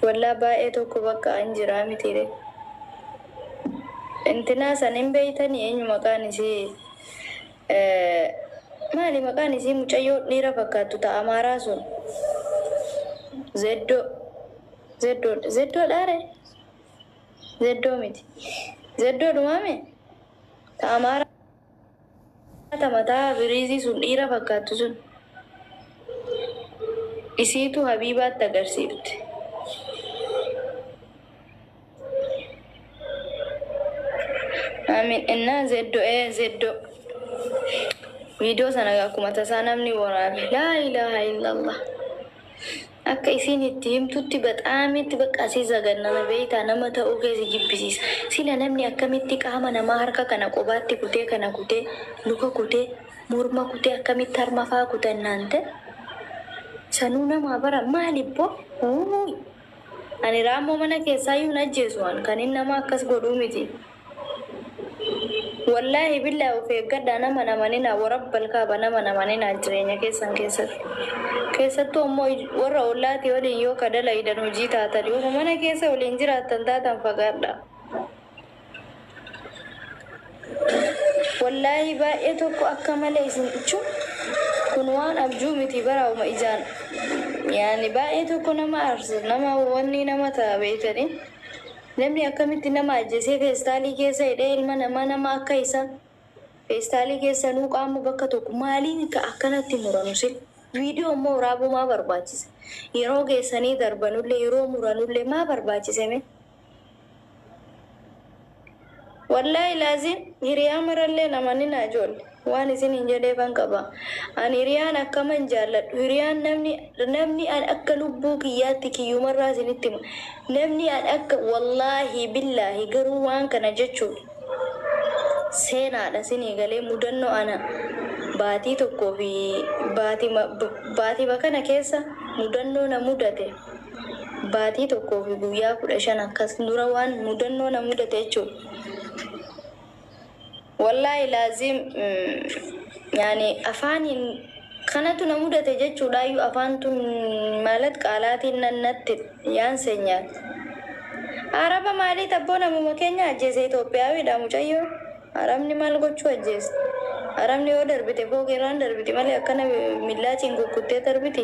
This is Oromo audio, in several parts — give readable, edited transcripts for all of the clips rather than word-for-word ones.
Wallaa baay'ee tokko bakka an jiraa mitiire. Intinaa san hin beeytanii eenyu maqaan isii maali maqaan isii mucayyoo dhiira fakkaattu ta Amaaraa sun Zeddoo Zeddoo Zeddoo dhaare Zeddoo miti Zeddoo dhumaame ta Amaaraa ta mataa firiizii sun dhiira fakkaattu sun isiitu Habiibaatti agarsiifte. Amin innaa zeddo ee zeddo viidiyoo sana akkuma tasaa namni waraabe laa ilaaha illallah akka isiin itti himtutti baxaamitti bakka asii zagannana beeytaa nama ta'uu keessa jibbisiisa sila namni akkamitti qaama namaa harka kana qobaatti kutee kana kutee luka kutee morma kutee akkamitti harma faa kutannaan ta'e sanuu namaa bara maalibboo uuy ani raammoo mana keessaayyuu hin ajjeesu an kan inni nama akkas godhuu miti. Wallaahi billaahi of eeggadhaa nama hin amaninaa warabbal kaaba nama hin amaninaa jireenya keessan keessatti. Keessattuu ammoo warra ollaatii waliin yoo ka dalaydan hojii taatan yoo mana keessa waliin jiraattan taatan fagaadhaa. Wallaahi baay'ee tokko akka malee isin jechuun kun waan abjuu miti baraa'uma ijaan yaani baay'ee tokko nama aarsa nama wanni nama ta'a beektanii. Namni akkamitti nama ajjeesee feestaalii keessa hidhee ilma namaa nama akka isaa feestaalii keessa nuu qaama bakka tokko maaliin ka akkanatti muranu sil viidiyoo immoo waraabuu maa barbaachise yeroo geessanii darbanullee yeroo muranullee maa barbaachise mee Wallaahi laazim hiriyaa marallee hin amaninaa ijoolle waan isiniin jedheefan qaba ani hiriyaan akkaman jaalladhu hiriyaan namni namni an akka lubbuu kiyyaatti kiyyumarraa isinitti hima namni an akka wallaahi billaahi garuu waan kana jechuun seenaadha isinii galee mudannoo ana baatii tokkoo fi baatima baatima kana keessa mudannoo na mudate Baatii tokkoo fi guyyaa 15 akkas dura waan mudannoo na mudate jechuudha. Wallaahi laaziim yaani afaaniin kanatu na mudate jechuudhaayyuu afaantu maalat qaalaatiin nan natti yaan seenyaal. Araba maalii tabboo namuma keenya ajjeese Itoophiyaawiidha mucayyoo. Arabni maal gochuu ajjeese? Arabni yoo darbite fooqii irraan darbiti malee akkana millaaciin kukkuttee darbiti?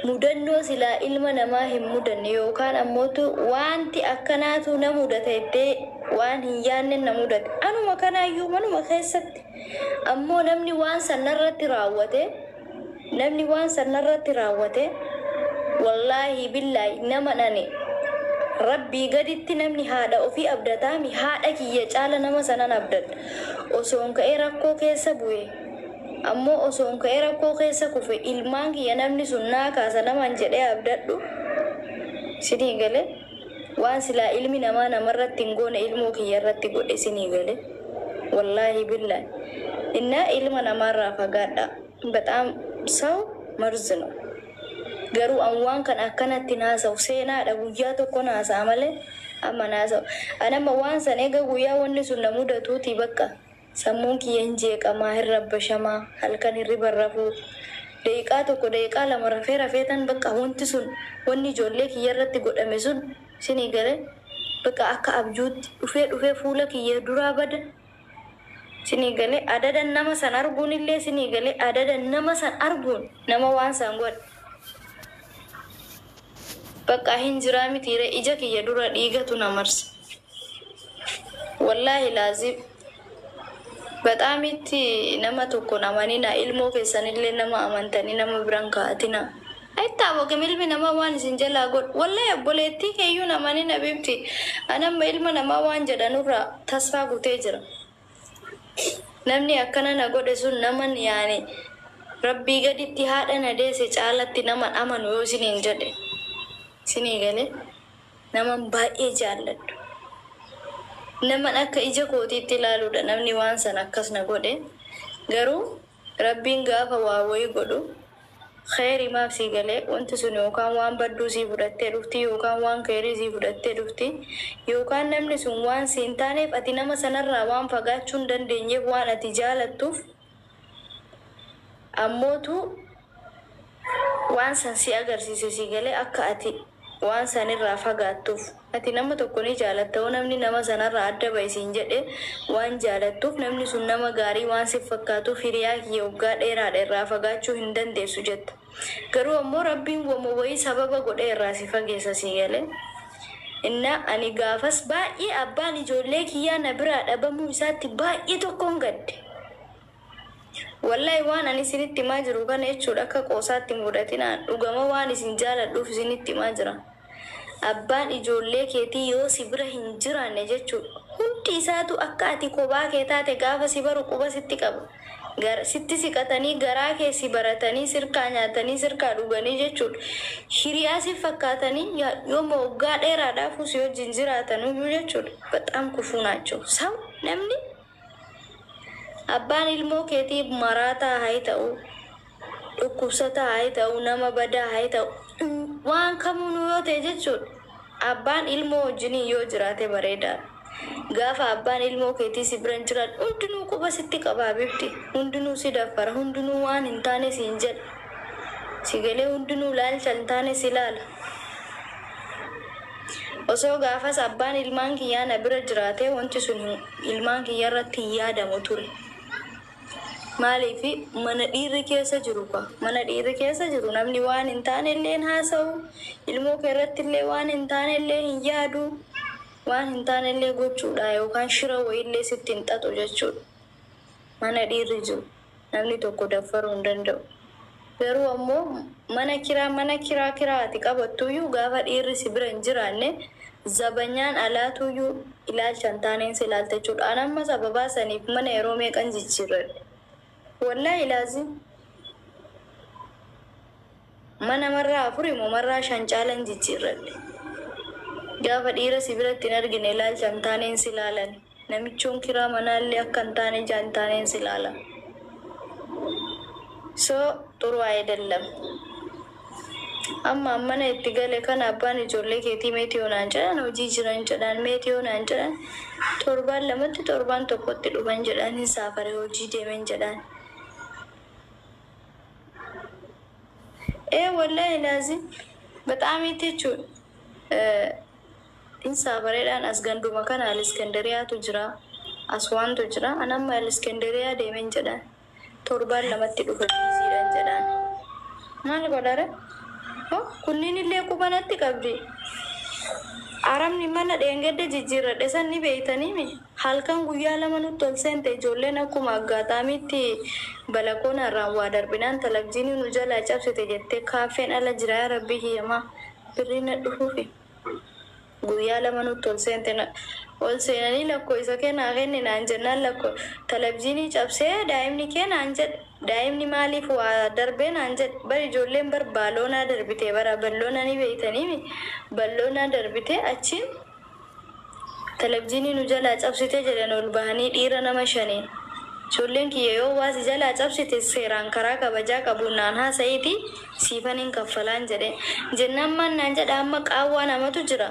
Mudannoo silaa ilma namaa hin mudanne yookaan ammootu waanti akkanaatu na mudata jettee waan hin yaannen na mudate. Anuma kanaayyuu manuma keessatti ammoo namni waan san narratti raawwate Namni waan san narratti raawwate wallaahi billaahi naman ani Rabbii gaditti namni haadha ofii abdataami haadha kiyya caala nama sanan abdadha osoon ka'ee rakkoo keessa bu'e ammoo osoon ka'ee rakkoo keessa kufe ilmaan kiyya namni sun naa kaasa naman jedhee abdadhu isinii gale waan silaa ilmi namaa namarratti hin goone ilmoo kiyya irratti godhe isinii gale wallaahi billaahi innaa ilma namaarraa fagaadhaa. Bexaam saw marz ነው garuu an waan kana akkanatti hin haasa'u seenaadha guyyaa tokkon haasa'a malee amma hin haasa'u an amma waan san eega guyyaa wanni sun na mudatuutii bakka sammuun kiyya hin jeeqamaa hin rabbashamaa halkan hirriba hin rafuu daqiiqaa tokko daqiiqaa lama rafee rafeetan bakka wanti sun wanni ijoollee kiyya irratti godhame sun isinii galee bakka akka abjuutti dhufee dhufee fuula kiyya duraa bada Sinii galee adadan nama san arguun illee sinii galee adadan nama san arguun nama waan san godhe baqqaa hin jiraa mitiire ija kiyya dura dhiigatu na marsa wallaahi laazim baxaamitti nama tokkon amanina ilmoo keessanillee nama amantanii nama biran kaa'atina Ayitaawoqim ilmi namaa waan isin jalaa godhu wallahi obboleettii keeyyuu hin amanin habibti ani amma ilma namaa waan jedhanurraa tasfaa kutee jira. Namni akkana na godhe sun naman yaani rabbii gaditti haadha na deesse caalatti naman amanu yoo isiniin jedhe isinii galee naman baay'ee jaalladhu. Naman akka ija kootiitti ilaaluudha namni waan san akkas na godhe garuu rabbiin gaafa waa wayii godhu Kheyri maaf sii galee wanti sun yookaan waan badduu sii fudhattee dhufti yookaan waan kheyrii sii fudhattee dhufti yookaan namni sun waan sii hin taaneef ati nama sanarraa waan fagaachuu hin dandeenyeef waan ati jaalattuuf ammootu waan san si agarsiise sii galee akka ati Waan sanirraa fagaattuuf. Ati nama tokko ni jaalatta, yoo namni nama sanarraa adda ba'i siin jedhe waan jaalattuuf, namni sun nama gaarii waan si fakkaatuuf, hiriyaa kiyya waggaa dheeraadha, irraa fagaachuu hin dandeessu jetta. Garuu ammoo Rabbiin wama wayii sababa godhee irraa si fageessa, sii galee. Inna ani gaafas baay'ee abbaan ijoollee kiyyaa na biraa dhabamuu isaatti baay'ee tokkoon gadde. Wallahi, waan ani isinitti himaa jiru kana jechuudha, akka qoosaatti hin fudhatinaa, dhugama waan isin jaaladhuuf isinitti himaa jira. Abbaan ijoollee keetii yoo si bira hin jiraanne jechuudha, hundi isaatu akka ati kophaa kee taate gaafa si baru quba sitti qaba. Sitti siqatanii, garaa kee si baratanii, sirkaa nyaatanii, sirkaa dhuganii jechuudha. Hiriyaa si fakkaatanii yooma waggaa dheeraadhaaf si wajjin jiraatanuyyuu jechuudha. በጣም ክፉ ናቸው። ሰው namni abbaan ilmoo keetii maraataa haa ta'u, dhukkubsataa haa ta'u, nama badaa haa ta'u, waan kamuunuu yoo ta'e jechuudha. Abbaan ilmoo wajjiniin yoo jiraate bareedaadha. Gaafa abbaan ilmoo keetii si bira hin jiraanne, hundinuu quba sitti qaba bifti. Hundinuu si daffara, hundinuu waan hin taane siin jedha. Si galee, hundinuu ilaalcha hin taane si ilaala. Osoo gaafas abbaan ilmaan kiyyaa na bira jiraate, wanti sun ilmaan kiyya irratti hin yaadamu ture. Maaliif? Mana dhiirri keessa jiru kwa mana dhiirri keessa jiru namni waan hin taane illee hin haasa'u, ilmoo kee irratti illee waan hin taane illee hin yaadu, waan hin taane illee gochuudha yookaan shira wayiillee sitti hin xaxu jechuudha. Mana dhiirri jiru namni tokko daffaruu hin danda'u. Garuu ammoo mana kiraa, mana kiraa kiraati qabattuyyuu, gaafa dhiirri si bira hin jiraanne, zabanyaan alaatuyyuu ilaalcha hin taaneen si ilaalta jechuudha. An amma sababaa saniif mana yeroo meeqan jijjiirradhe. Wallahi laazim. Mana marraa afur immoo marraa shan caalan jijjiirradhe. Gaafa dhiira si biratti hin argine, ilaalcha hin taaneen si ilaalan. Namichoon kiraa manaallee akka hin taane ija hin taaneen si ilaalan. So ጥሩ አይደለም። Amma mana itti gale kana abbaan ijoollee keetii meetii yoonaan jedhan, hojii jiran jedhan, meetii yoonaan jedhan, torbaan lamatti, torbaan tokkotti dhufan jedhan, hin saafare, hojii deemen jedhan. Ee, wallahi laazim በጣም jechuudha. Hin saafareedhaan as ganduma kana Aliskandariyaatu jira. Aswaantu jira. Anamma Aliskandariyaa deemen jedhan. Torbaan lamatti dhufa, biiziidhaan jedhan. Maal godhare? Ho, kunniin illee qubanatti qabdi. Arabni mana dheengadda jijjiirradhe san ni beeytaniimi. Halkan guyyaa lama nutti ol seente ijoolleen, akkuma aggaataamitti balakoona irraan waa darbinaan talabjiinii nu jalaa cabsite jettee, kaaffeen ala jira, yaa Rabbii hiyyamaa birrii na dhufuufi. Guyyaa lama nutti ol seente, ol seenanii lakkoo isa kennaa kenni naan jennaan, lakkoo talabjiinii cabsee daa'imni kee naan jedhe, daa'imni maaliif waa darbee naan jedhe. Bar ijoolleen bar baaloonaa darbite, bara balloonaa ni beeytaniimi, balloonaa darbite, achiin talabjiinii nu jalaa cabsite jedhan ol bahanii dhiira nama shanii. Ijoolleen kiyya yoo waasi jalaa cabsite seeraan karaa kabajaa qabu naan haasa'iiti, siifan hin kaffalaan jedhe. Jennaan maan naan jedha, amma qaawwaa namatu jira.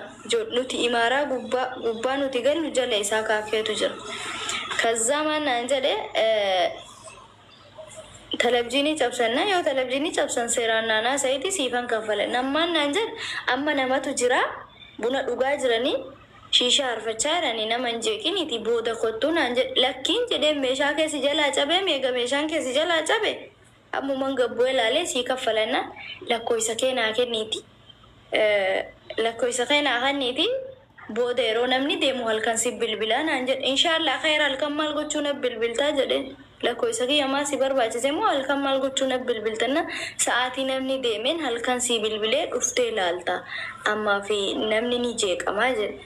Nuti imaaraa gubbaa gubbaa nuti gallu jala isaa kaaffeetu jira. ከዛ maan naan jedhe, talabjiinii cabsanna, yoo talabjiinii cabsan seeraan naan haasa'iiti, siifan kaffala. Nammaan naan jedhe, amma namatu jira, buna dhugaa jiranii, shiishaa harfachaa jiranii, nama hin jeeqiniiti, booda kottuu naan jedhe. Lakkiin jedheen, meeshaa keessi jalaa cabee, meega meeshaan keessi jalaa cabe ammuman gabboo ilaalee sii kaffalanna, lakkoofsa kee naa kenniiti. Lakkoofsa kee naa kenniiti, booda yeroo namni deemu halkan si bilbilaa naan jedhe. Inshaallah khayra, halkan maal gochuu na bilbiltaa jedheen. Lakkoofsa kiyya maa si barbaachise moo, halkan maal gochuu na bilbiltanna, sa'aatii namni deemeen halkan si bilbilee dhuftee ilaalta, ammaa fi namni ni jeeqamaa jedhe.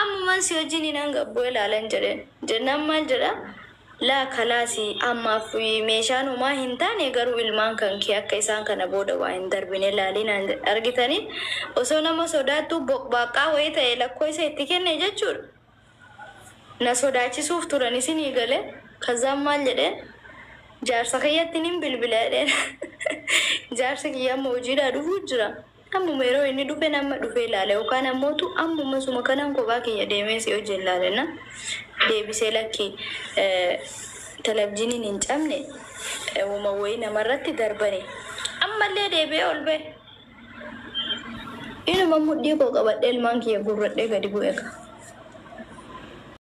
Ammuman si wajjin nan gabboo ilaalan jedheen. Jennaan maal jedha, laa kalaasii ammaaf meeshaan homaa hin taane, garuu ilmaan kan kee akka isaan kana booda waa hin darbine ilaalii naan jedhe. Argitanii, osoo nama sodaattuu boqbaaqaa wayii ta'e lakkoofsa itti kenne jechuudha. Na sodaachisuuf turan isinii galee. ከዛም maal jedheen, jaarsa kiyyatti nin bilbila jedheen. Jaarsa kiyya amma hojiidhaa dhufuu jira. Ammuma yeroo inni dhufe nama dhufee ilaale yookaan ammootu ammuma suma kanaan kophaa kiyya deemee si hojii ilaalenna. Deebisee, lakki, televizyiiniin hin cabne, uuma wayii namarratti darbani. Ammallee deebi'ee ol ba'e. Inuma mudhii koo qabadhee ilmaan kiyya gurradhee gadi bu'e ka.